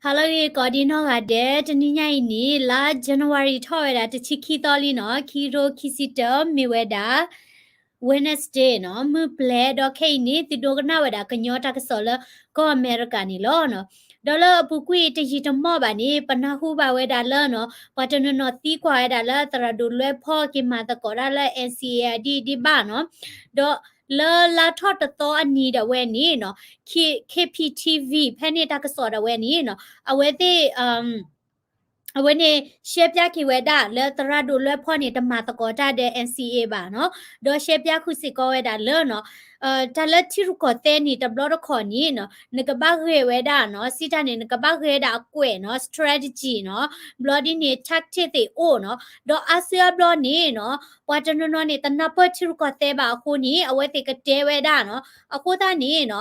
ဟါလၢအဂ့ၤ ကိးဒံနီၢ်ဂၤဒဲး, တနံၤညါအံၤန့ၣ် လါ January ထီၣ်ဝဲဒၣ် တဆံခံသီလံနီၤ, ခံကထိခံဆံတၢ မ့ၢ်ဝဲဒၣ် Wednesday နီၤ, မုၢ်ပျဲၤဒီးခဲအံၤန့ၣ် သုဒိကနၣ်ဝဲဒၣ်ကညီတၢ်ကစီၣ်လၢကီၢ်အမဲရကၤန့ၣ်လီၤ. ဒီးလၢအပူၤကွံာ်တယံာ်တမီၢ်ဘၣ်န့ၣ် ပနၢ်ဟူဘၣ်ဝဲဒၣ်လၢနီၤ, ပှၤတနီၤနီၤသံကွၢ်ဝဲဒၣ်လၢသရၣ်ဒိၣ်လွဲဖီက့ၤမၤသကိးတၢ်လၢ NCA အဒံးဒံးဘၣ်နီၤ, ဒီး လၢလါထီၣ်တသီအနံၤဒၣ်ဝဲန့ၣ်နီၤ, K- KPTV ဖဲန့ၣ်တၢ်ကစီၣ်ဒၣ်ဝဲန့ၣ်နီၤ, အဝဲသ့ၣ် အဝဲန့ၣ် ရှဲပၠါက့ၤဝဲဒၣ်လၢသရၣ်ဒိၣ်လွဲဖီန့ၣ် တမၤသကိးတၢ်ဒီး NCA ဘၣ်နီၤ, ဒီးရှဲပၠါဃုာ်စ့ၢ်ကီးဝဲဒၣ်လၢနီၤ, တၢ်လၢထံရူၢ်ကီၢ်သဲးန့ၣ် တဘျီတခီၣ်န့ၣ်နီၤ, နကဘၣ်ဂဲၤဝဲဒၣ်နီၤ, စံးတၢ်န့ၣ် နကဘၣ်ဂဲၤဒၣ်အကွဲးနီၤ, strategy နီၤ, ဘျီဒ်န့ၣ် tactic သ့ၣ်အိၣ်နီၤ, ဒီးအါစုအါဘျီန့ၣ်နီၤ, ပှၤတနီၤနီၤန့ၣ် တနၢ်ပၢၢ်ထံရူၢ်ကီၢ်သဲးဘၣ်အဃိန့ၣ် အဝဲသ့ၣ်ကတဲဝဲဒၣ်နီၤ, အဃိသတးန့ၣ်နီၤ,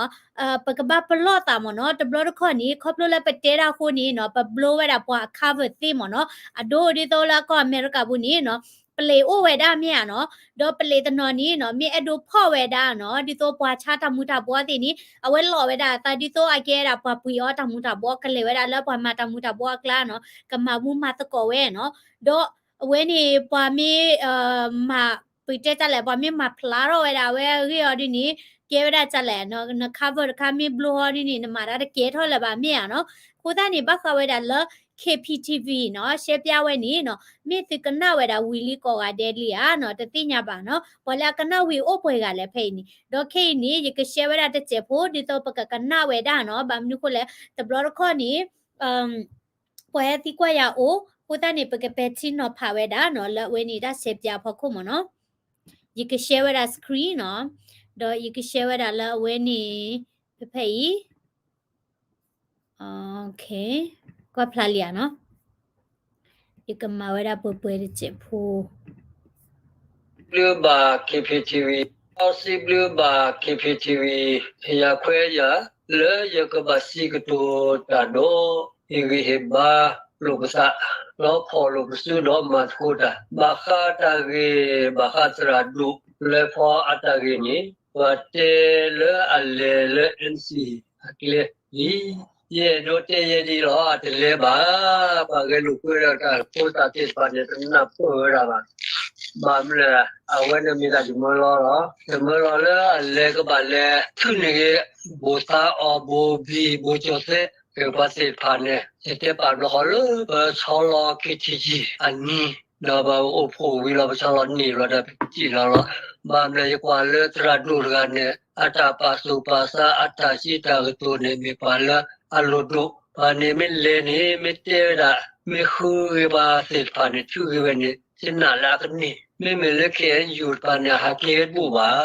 ပကဘၣ်ပလီၢ်သးမ့ၢ်နီၤ, တဘျီတခီၣ်န့ၣ် ခီဖျိလၢပတဲဒၣ်အဃိန့ၣ်နီၤ, ပဘျိဝဲဒၣ်ပှၤအ cover သ့မ့ၢ်နီၤ, အဒိဒ်သိးလၢကီၢ်အမဲရကၤပူၤန့ၣ်နီၤ, ပလံးအိၣ်ဝဲဒၣ်မ့ၢ်ဧါနီၤ, ဒီးပလံးတနီၤန့ၣ်နီၤ, မ့ၢ်အဲၣ်ဒိးဖီၣ်ဝဲဒၣ်နီၤ, ဒ်သိးပှၤဆါတၢ်မူၤတၢ်ဘှီးသ့ၣ်န့ၣ် အဝဲလီၤဝဲဒၣ်အသးဒ်သိးအကဲဝဲဒၣ်ပှၤပှ့ၤအီတၢ်မူၤတၢ်ဘှီး ကလဲၤဝဲဒၣ်လၢပှၤမၤတၢ်မူၤတၢ်ဘှီးအကျါနီၤ, ကမၤဘူမၤသကိးဝဲနီၤ, ဒီးအဝဲန့ၣ် ပှၤမ့ၢ် မၤ ပတဲတၢ်လဲၣ် ပှၤမ့ၢ်မၤဖျါထီၣ်ဝဲဒၣ်အဝဲအဂ့ၢ်အီၤဒ်န့ၣ် ကဲဝဲဒၣ်တၢ်လဲၣ်, န cover တခါမ့ၢ်ဘျိအီၤဒ်န့ၣ် နမၤတၢ်တကဲထီၣ်လၢၤဘၣ်မ့ၢ်ဧါနီၤ, အဃိသတးန့ၣ် ဘၣ်ဃးဝဲဒၣ်လၢ KPTV နီၤ ရှဲပၠါဝဲန့ၣ်နီၤ, မ့ၢ်သုကနၣ်ဝဲဒၣ်ဝံၤလံကိးဂၤဒဲးလံဧါနီၤ, တသ့ၣ်ညါဘၣ်နီၤ, ပှၤလၢအကနၣ်ဝံၤအိၣ်ပှဲၤဂၤလဲၣ်ဖဲအံၤန့ၣ်, ဒီးခဲအံၤန့ၣ် ယကရှဲဝဲဒၣ်တစဲးဖိ ဒ်သိးပကကနၣ်ဝဲဒၣ်နီၤ, ဘၣ်မနုၤဃိလဲၣ် တဘျီတခီၣ်န့ၣ် ပှၤဟဲသံကွၢ်ယၤအိၣ်, အဃိသတးန့ၣ် ပကပဲာ်ထံနီၤဖးဝဲဒၣ်နီၤ လၢအဝဲန့ၣ်တၢ်ရှဲပၠါအဖီခိၣ်မ့ၢ်နီၤ, ယကရှဲဝဲဒၣ် screen နီၤ, ဒီးယကရှဲဝဲဒၣ်လၢအဝဲန့ၣ် ဖဲဖဲအံၤ ကွၢ်ဖျါလံဧါနီၤ, ယကမၤဝဲဒၣ်ပှဲၤပှဲၤတစဲးဖိ ဘျုးဘၣ် KPTV, စံးဘျုးဘၣ် KPTV ယခွဲးယၤ လၢယကဘၣ်စံးကတိၤတၢ်ဒီး ဟ့ၣ်ဂံၢ်ဟ့ၣ်ဘါလိာ်ပသး, ဒီးဖီၣ်လိာ်ပစုဒီးမၤသကိးတၢ် ဘၣ်ဃးတၢ်ဂ့ၢ် ဘၣ်ဃးသရၣ်ဒိၣ်လွဲဖီအတၢ်ဂ့ၢ်န့ၣ် ပှၤတဲလၢအလဲၤလၢ NCA အကျဲလံ. ယအဲၣ်ဒိးတဲယဲဒ်အံၤလီၤ, တလဲၤဘၣ်, ပှၤဂဲၤလိာ်ကွဲဒီးတၢ်ဖိသၣ်သ့ၣ်တဖၣ်န့ၣ် တနၢ်ပၢၢ်ဝဲဒၣ်ဘၣ်. ဘၣ်မနုၤလဲၣ်, အဝဲန့ၣ်မ့ၢ်တၢ်ယမၢလီၤလီၤ. ယမၢလီၤလၢအလဲၤကဘၣ်လဲၤ ထုးန့ၢ်ဂ့ၤ ဘိၣ်သါအီၤ ဘိၣ်ဘံၣ် ဘိၣ်ကၠီၣ်သဲး ပှၤသ့ၣ်တဖၣ်န့ၣ် ယတဲပာ်ဘျီဃီလၢပဆီလီၤ KTG အနံၤ ဒီးပအိၣ်ဖှိၣ်ဝံၤလီၤ ပဆီလီၤန့ၢ်ဘျီဒီး ပစံၣ်လီၤလီၤ. ဘၣ်မနုၤလဲၣ် ယကွၢ်လၢသရၣ်ဒိၣ်တဂၤန့ၣ် အတၢ်ပာ်သူၣ်ပာ်သး အတၢ်စံးတၢ်ကတိၤန့ၣ် မ့ၢ်ပှၤလၢအလိၣ်ဒိၣ်, ပှၤန့ၣ်မ့ၢ်လဲၤန့ၣ် မ့ၢ်တဲဝဲဒၣ် မ့ၢ်ဃုဂ့ၤပှၤသ့ၣ်တဖၣ်န့ၣ် ထုးဂ့ၤဝဲန့ၣ် ယနာ်လၢအကန့ၢ်, မ့မ့ၢ်လၢ KNU တဖၣ်န့ၣ် အဟးက့ၤဝဲတဘူၣ်ဘၣ်.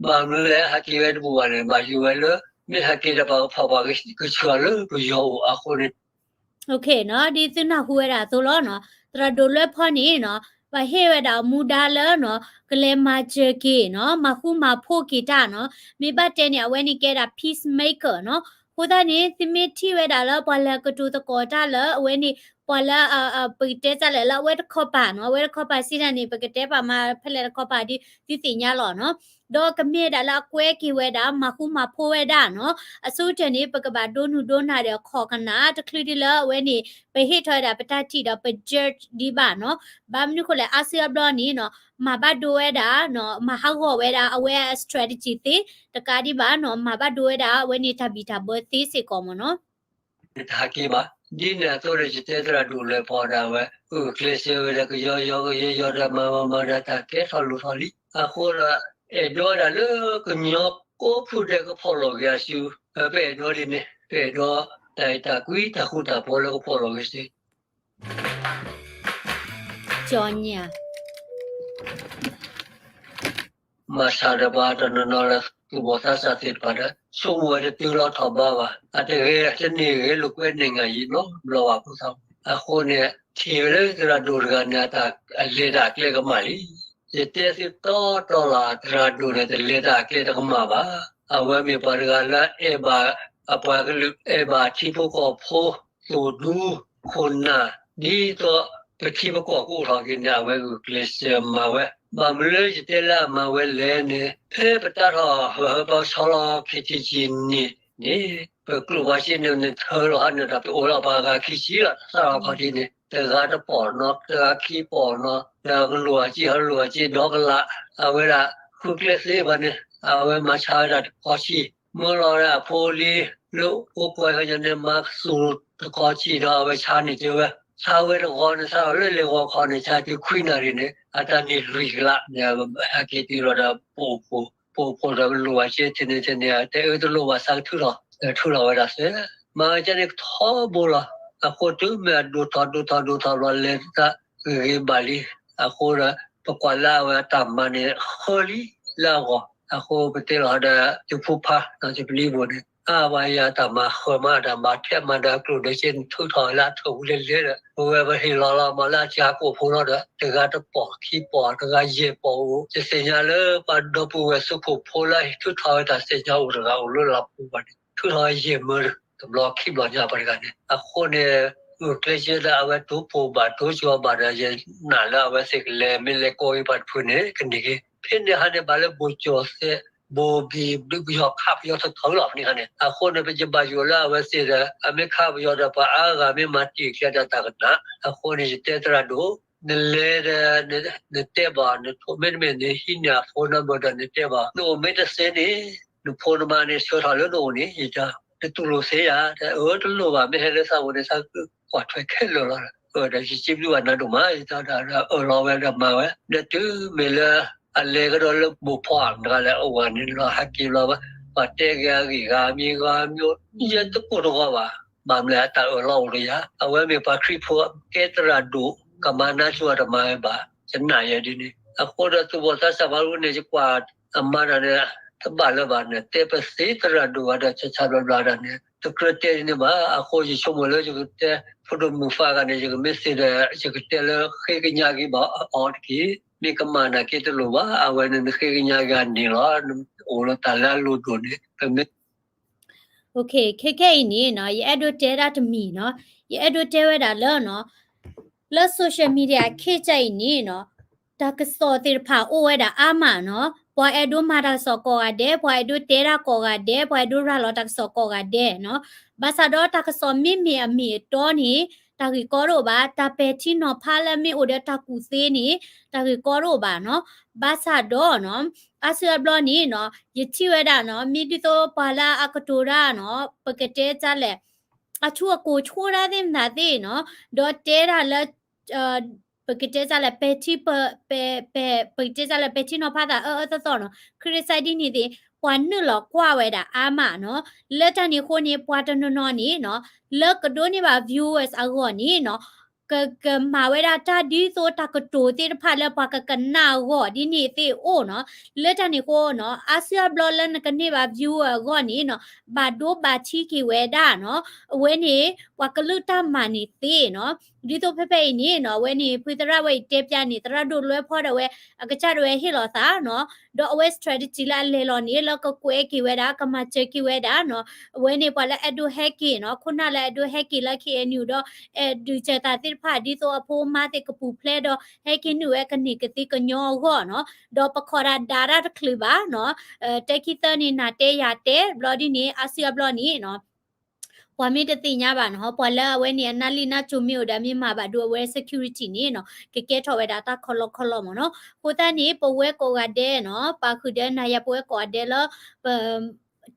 ဘၣ်မနုၤလဲၣ် ဟးက့ၤဝဲတဘူၣ်ဘၣ်န့ၣ် ဘၣ်ယိၣ်ဝဲလၢ မ့ၢ်ဟးက့ၤဒီးပှၤကဖီၣ်ပှၤကဆှၢလၢပယီၤအိၣ်အဃိန့ၣ် ဒ်သုနၢ်ဟူဝဲဒၣ်အသိးလီၤနီၤ, သရၣ်ဒိၣ်လွဲဖီန့ၣ်နီၤ, ပှၤဟ့ၣ်ဝဲဒၣ်အမူဒါလၢနီၤ, ကလဲၤမၤစၢၤက့ၤနီၤ, မၤဃူမၤဖိးက့ၤတၢ်နီၤ, မ့ၢ်ဘၣ်တဲန့ၣ် အဝဲန့ၣ်ကဲဒၣ် peacemaker နီၤ, အဃိသတးန့ၣ် သုမ့ၢ်ထံၣ်ဝဲဒၣ်လၢပှၤလဲၤကတိၤသကိးတၢ်လၢအဝဲန့ၣ် ပှၤလၢ ပကတဲတၢ်လဲၣ်လၢအဝဲတခီပၤနီၤ, အဝဲတခီပၤစံးတၢ်န့ၣ် ပကတဲပာ်မးဖဲလဲၣ်တခီပၤဒ်သုသ့ၣ်ညါလီၤနီၤ, ဒီးကမ့ၢ်ဒၣ်လၢအကွဲက့ၤဝဲဒၣ် မၤဃူမၤဖိးဝဲဒၣ်နီၤ, အဆိကတၢၢ်န့ၣ် ပကဘၣ်ဒိနုၢ်ဒိနၢ်ဒီးခိးကနၣ် တချုးဒ်လၢအဝဲန့ၣ် ပဟ့ၣ်ထီၣ်ဝဲဒၣ်ပတၢ်ထံၣ်ဒီးပ judge ဒံးဘၣ်နီၤ, ဘၣ်မနုၤဃိလဲၣ် အါစုအါဘျီန့ၣ်နီၤ, မၤဘၣ်ဒိဝဲဒၣ်နီၤ, မၤဟးဂီၤဝဲဒၣ်အဝဲအ strategy သ့, တကးဒံးဘၣ်နီၤ, မၤဘၣ်ဒိဝဲဒၣ်အဝဲန့ၣ်တၢ်ဘံၣ်တၢ်ဘၢသ့စ့ၢ်ကီးမ့ၢ်နီၤ တဟးက့ၤဘၣ်. ဒ်န့ၣ်အသိးဒီး ယတဲသရၣ်ဒိၣ်လွဲဖီဒၣ်ဝဲ ဂုာ်ကျဲးစၢးဝဲဒၣ်ကယီယီကယီယီဒီးမၤမၤမၤဒီးတၢ်ကဲထီၣ်လိၣ်ထီၣ်လံ. အဃိဒီး အဲၣ်ဒိးဒၣ်လၢကညီကိးဖုဒဲးကဖီၣ်လီၤဂ့ၤအစု, ပအဲၣ်ဒိးဒ်န့ၣ်, ပအဲၣ်ဒိးတၢ်အဲၣ်တၢ်ကွံတၢ်ဃူတၢ်ဖိးလၢကဖီၣ်လီၤဂ့ၤစ့ ကၠီညါ မၤဆါဒီးပှၤတနီၤနီၤလၢသူၣ်ဘီၣ်သးစၢ်သ့ၣ်တဖၣ်ဒီး ဆိကမိၣ်ဝဲတတုၤလီၤထီၣ်ဘးဘၣ်. အတဂ့ၤတန့ၢ်ဂ့ၤ လိာ်ကွဲန့ၢ်ငါယံာ်နီတဘျီဘၣ်အဃိသတး, အဃိန့ၣ် ထံၣ်ဝဲလၢသရၣ်ဒိၣ်တဂၤန့ၣ် အတၢ်အလဲၤတၢ်အကျဲကမၣ်လံ. ယတဲသုတီတီလၢ သရၣ်ဒိၣ်န့ၣ် တလဲၤတၢ်အကျဲတကမၣ်ဘၣ်. အဝဲမ့ၢ်ပှၤတဂၤလၢအဲၣ်ဘၣ်အပှၤကလုာ်, အဲၣ်ဘၣ်ထံဖိကီၢ်ဖိ, သူၣ်ဒူခိၣ်နၢ်, ဒ်သိးပထံပကီၢ်ကအိၣ်ထီၣ်က့ၤန့ၣ် အဝဲဂုာ်ကျဲးစၢးမၤဝဲ. ဘၣ်မနုၤလၢယတဲလၢအမၤဝဲလဲၣ်န့ၣ် ဖဲပတၢ်ထီၣ်ပဆီလီၤ KTG န့ၣ် န့ၣ် ပကျိၣ်ပှၤစ့န့ၣ် နထၢလီၤဟါန့ၣ်ဒီး ပအိၣ်လီၤပှၤဂၤခံဆံလီၤ စးထီၣ်ခီၣ်ထံးန့ၣ် တဂၤတပီၢ်နီၤ တဂၤခံပီၢ်နီၤ တဂၤကလိၣ်အစ့ ဟီလိၣ်အစ့ဒီကလး အဝဲဒၣ်ဃုကျဲသ့ဘၣ်န့ၣ် အဝဲမၤဆါဝဲဒၣ်တခီဆံ မၢလီၤဝဲဒၣ်အဖိလံ လၢအိၣ်ကွဲးကညီန့ၣ် မၤကသူၣ်တခီဆံဒီး အဝဲဆါန့ၢ်က့ၤဝဲ ဆါဝဲတဂီၤန့ၣ် ဆါလီၤလၢလဲၤဂီၤခီန့ၣ် ဆါတုၤခွံနၣ်ရံၣ်န့ၣ် အတၢ်န့ၢ်လွံၢ်ကလးန့ၣ် ဟဲက့ၤတုၤလီၤဒီး ပအိၣ်ဖှိၣ် ပအိၣ်ဖှိၣ်ဒီးပလိၣ်ဘၣ်စ့ ထဲန့ၣ်ထဲန့ၣ် တဲအၢတလိၣ်ဘၣ် ဆါကထုးထီၣ် ထုးထီၣ်ဝဲဒၣ်သ့ မၤဝဲကဲန့ၣ်ကထီဘိလီၤ. အဃိတုၤမ့ၢ်အဒိၣ်ထီၣ်ဒိၣ်ထီၣ်ဒိၣ်ထီၣ်ဘျီ လဲၤတၢ်ဂ့ၤဘၣ်လံ. အဃိဒီး ပကွၢ်လၢအဝဲအတၢ်မၤန့ၣ် ဃၢလံလၢအဂီၢ် အဃိပတဲလီၤဒီး ယဖိဖါ ဒီးယပလံၤဘိၣ်န့ၣ် အါ ပှၤယၤတၢ်မၤဃၢမး တၢ်မၤထဲမၤဒီးကျိၣ်ဒီးစ့န့ၣ် ထုးထီၣ်ဝဲလၢအထၢၣ်ပူၤလဲၤလဲၤဒီး ပဝဲပဟ့ၣ်လီၤလီၤမးလၢအစှၤကိာ်ဖိလီၤဒီး တဂၤတပီၢ်ခံပီၢ် တဂၤယဲၢ်ပီၢ်အိၣ် ယသ့ၣ်ညါလၢပှၤဒီပုၢ်ဝဲၢ်သုးခိၣ်ဖိလၢထုးထီၣ်ဝဲတၢ်သ့ၣ်ညါအိၣ်တဂၤ အိၣ်လၢလီၤပူၤဘၣ်န့ၣ် ထုးထီၣ်ဝဲယဲၢ်မၢတဘျီခံဘျီညါပှၤတဂၤန့ၣ် အဃိန့ၣ် ဂုာ်ကျဲးစၢးဒၣ်အဝဲတိၢ်ပိၢ်ဘၣ်တိၢ်ကၠီဘၣ်ဒီး ယနာ်လၢအဝဲသ့ၣ်ကလဲၤမ့ၢ်လဲၤကိးက့ၤပှၤတဖုန့ၣ် ကန့ၢ်က့ၤ ဖဲန့ၣ်ဟါန့ၣ် ဘၣ်လၢဘိၣ်ကၠီၣ်သဲး ဘိၣ်ဘံၣ် ဒုးပယီၤခးပယီၤထီၣ်ထီၣ်လီၤ ဖဲန့ၣ်ဟါန့ၣ် အဃိန့ၣ် ပယဘၣ်ယိၣ်လၢအဝဲသ့ၣ်ဒီး အမ့ၢ်ခးပယီၤဒီး ပှၤအါဂၤမ့ၢ်မၤတ့ၢ်ကျဲဒီးတၢ်ကနၣ် အဃိန့ၣ် ယတဲသရၣ်ဒိၣ် နလဲၤဒီး နတဲဘၣ် နထိၣ်မ့တမ့ၢ် နဟံးန့ၢ်အ phone number ဒီးနတဲဘၣ် နအိၣ်မ့ၢ်တသ့န့ၣ် န phone number န့ၣ် ဆှၢထီၣ်လၢနအိၣ်န့ၣ် ယတတူၢ်လိာ်သ့ဧါ တဲအၢတလိၣ်ဘၣ် မ့ၢ်ဟဲလၢသးအိၣ်န့ၣ် သးကွၢ်ထွဲခဲလၢာ်လီၤ ဒီးယစံးဘျုးဘၣ်နၤဒိၣ်မး ယတဲဒီးအၢၣ်လီၤဝဲဒီးမၤဝဲ ဒီးတုၤမ့ၢ်လၢ အလဲၤကဒီးလၢဘိၣ်ဖီတဂၤလၢအအိၣ်န့ၣ်လီၤ ဟဲက့ၤလီၤ ပှၤတဲက့ၤအဂ့ၢ်ဂၤမံၤဂၤမံၤ ယတကိၢ်တဂီၤဘၣ် ဘၣ်မနုၤအတၢ်အၢၣ်လီၤအိၣ်ဒီးယၤ အဝဲမ့ၢ်ပှၤခရံာ်ဖိကဲသရၣ်ဒိၣ် ကမၤနါဆိအတမၤဝဲဘၣ် ယနာ်ယဲဒ်န့ၣ် အဃိဒီးသူၣ်ဘီၣ်သးစၢ်ပှၤတဖုန့ၣ် ယကွၢ်အမၤတၢ်န့ၣ် တဘၣ်လၢၤဘၣ်န့ၣ် တဲပသ့သရၣ်ဒိၣ်ဂၤဒီး ဆၢဆၢဘျါဘျါတၢ်န့ၣ် တကြၢးတဲဒ်န့ၣ်ဘၣ် အဃိယဆိကမိၣ်လၢယကတဲ ဖိဒိၣ်မုၣ်ဖးဂၤန့ၣ် ယကမ့ၢ်သ့ဒီး ယကတဲလၢဃ့ကညးက့ၤဘၣ်အီၤတက့ၢ် မ့ၢ်ကမၤနာ်က့တလိၣ်ဘၣ် အဝဲန့ၣ်နဃ့ကညးက့ၤအန့ၣ်လီၤ အိၣ်လၢတၢ်လၢအလိၤဒိၣ်န့ၣ် ပမ့ၢ် ခဲခဲအံၤန့ၣ်နီၤ ယအဲၣ်ဒိးတဲဒၣ်တမံၤနီၤ ယအဲၣ်ဒိးတဲဝဲဒၣ်လၢနီၤ လၢ social media ခ့ကၢအံၤန့ၣ်နီၤ တၢ်ကစီၣ်သ့ၣ်တဖၣ်အိၣ်ဝဲဒၣ်အါမးနီၤ ပှၤအဲၣ်ဒိးမၤတၢ်ကစီၣ်ကိးဂၤဒဲး ပှၤအဲၣ်ဒိးတဲဒၣ်ကိးဂၤဒဲး ပှၤအဲၣ်ဒိးရၤလီၤတၢ်ကစီၣ်ကိးဂၤဒဲးနီၤ ဘၣ်ဆၣ်ဒီးတၢ်ကစီၣ်မ့မ့ၢ်အမ့ၢ်အတီန့ၣ် တၢ်ဂ့ၢ်ကီတအိၣ်ဘၣ် တၢ်ပဲာ်ထံနီၤဖးလၢမ့ၢ်အိၣ်ဒီးတၢ်ကူၣ်သ့န့ၣ် တၢ်ဂ့ၢ်ကီတအိၣ်ဘၣ်နီၤ ဘၣ်ဆၣ်ဒီးနီၤ အါစုအါဘျီန့ၣ်နီၤ ယထံၣ်ဝဲဒၣ်နီၤ မ့ၢ်ဒ်သိးပှၤလၢအကတိၤတၢ်နီၤ ပကတဲတၢ်လဲၣ် အထူအကိၢ်ဆိတၢ်သ့ၣ်မတၤသ့ၣ်နီၤ ဒီးတဲဒၣ်လၢ ပကတဲတၢ်လဲၣ် ပဲာ်ထံ ပကတဲတၢ်လဲၣ် ပဲာ်ထံနီၤဖးသးအၢအၢသီသီနီၤ ခရံာ်စဒ်န့ၣ်သ့ၣ် ပှၤနုာ်လီၤကွၢ်ဝဲဒၣ်အါမးနီၤ လၢတၢ်န့ၣ်အဃိန့ၣ် ပှၤတနီၤနီၤန့ၣ်နီၤ လၢကဒိးန့ၢ်ဘၣ် viewers အဂီၢ်န့ၣ်နီၤ ကကမၤဝဲဒၣ်တၢ်ဒ်သိးတၢ်ကတိၤသ့ၣ်တဖၣ်လၢပှၤကကနၣ်အဂီၢ် ဒ်န့ၣ်သ့ၣ်အိၣ်နီၤ လၢတၢ်န့ၣ်အဃိနီၤ အါစုအါဘျီလၢနကန့ၢ်ဘၣ် viewer အဂီၢ်န့ၣ်နီၤ ဘၣ်ဒိဘၣ်ထံးက့ၤဝဲဒၣ်နီၤ အဝဲန့ၣ် ပှၤကလုၢ်တၢ်မၤန့ၣ်သ့နီၤ ဒ်သိးဖဲဖဲအံၤန့ၣ်နီၤ အဝဲန့ၣ် ဖုသရၣ်ဝဲအံၤတဲပျးန့ၣ် သရၣ်ဒိၣ်လွဲဖီဒီးဝဲ အကစၢ်ဒၣ်ဝဲဟ့ၣ်လီၤသးနီၤ ဒီးအဝဲ strategy လၢအလဲၤလီၤန့ၣ် လၢကကွဲးက့ၤဝဲဒၣ် ကမၤစၢၤက့ၤဝဲဒၣ်နီၤ အဝဲန့ၣ် ပှၤလၢအဲၣ်ဒိးဟဲက့ၤနီၤ ခိၣ်နၢ်လၢအဲၣ်ဒိးဟဲက့ၤလၢ KNU ဒီး အဲၣ်ဒုးစၢၤသးသ့ၣ်တဖၣ် ဒ်သိးအဖိအမါသ့ၣ်ကပူၤဖျဲးဒီး ဟဲက့ၤနုာ်ဝဲကန့ၢ်ကသ့ကညီအဂီၢ်နီၤ ဒီးပခိးဒၣ်ဒါတၢ်တချုးဘၣ်နီၤ တဲခံသၢန့ၣ် နၤတဲယၤတဲ ဘျီဒ်န့ၣ် အါစုအါဘျီန့ၣ်နီၤ ပှၤမ့ၢ်တသ့ၣ်ညါဘၣ်နီၤ ပှၤလၢအဝဲန့ၣ် အနၢ်လံၣ်နၢ်ကၠိမ့ၢ်အိၣ်ဒီး မ့ၢ်မၤဘၣ်ဒိအဝဲ security န့ၣ်နီၤ ကကဲထီၣ်ဝဲဒၣ်တၢ်ခီလီခီလီမ့ၢ်နီၤ အဃိသတးန့ၣ် ပဝဲကိးဂၤဒဲးနီၤ ပာ်ဃုာ်ဒီးနၤယၤပဝဲကိးဂၤဒဲးလၢ ပ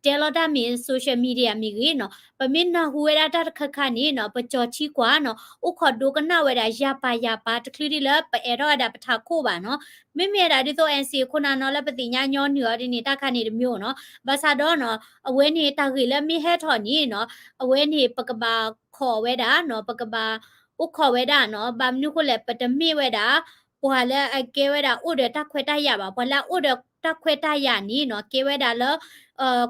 တဲလီၤတၢ်မ့ၢ် social media မ့ၢ်ဂ့ၤနီၤ ပမ့ၢ်နၢ်ဟူဝဲဒၣ်တၢ်တခါခါန့ၣ်နီၤ ပကၠီၤထံကွၢ်နီၤ အိၣ်ခိးဒိကနၣ်ဝဲဒၣ်ယၤပာ်ယၤပာ် တချုးဒံးလၢပအဲၣ်ထီၣ်ဝဲဒၣ်ပထးခိၣ်ဘၣ်နီၤ မ့မ့ၢ်ဝဲဒၣ်ဒ်သိး NCA ခိၣ်နၢ်နီၤ လၢပသ့ၣ်ညါညီနုၢ်အီၤဒ်န့ၣ် တၢ်ခါန့ၣ်တမံၤနီၤ ဘၣ်ဆၣ်ဒီးနီၤ အဝဲန့ၣ်တၢ်ဂ့ၢ်လၢမ့ၢ်ဟဲထီၣ်န့ၣ်နီၤ အဝဲန့ၣ်ပကဘၣ်ခိးဝဲဒၣ်နီၤ ပကဘၣ်အိၣ်ခိးဝဲဒၣ်နီၤ ဘၣ်မနုၤဃိလဲၣ် ပတမ့ၢ်ဝဲဒၣ် ပှၤလၢအကဲဝဲဒၣ်အိၣ်ဒီးတၢ်ခွဲးတၢ်ယာ်ဘၣ် ပှၤလၢအအိၣ်ဒီးတၢ်ခွဲးတၢ်ယာ်န့ၣ်နီၤ ကဲဝဲဒၣ်လၢ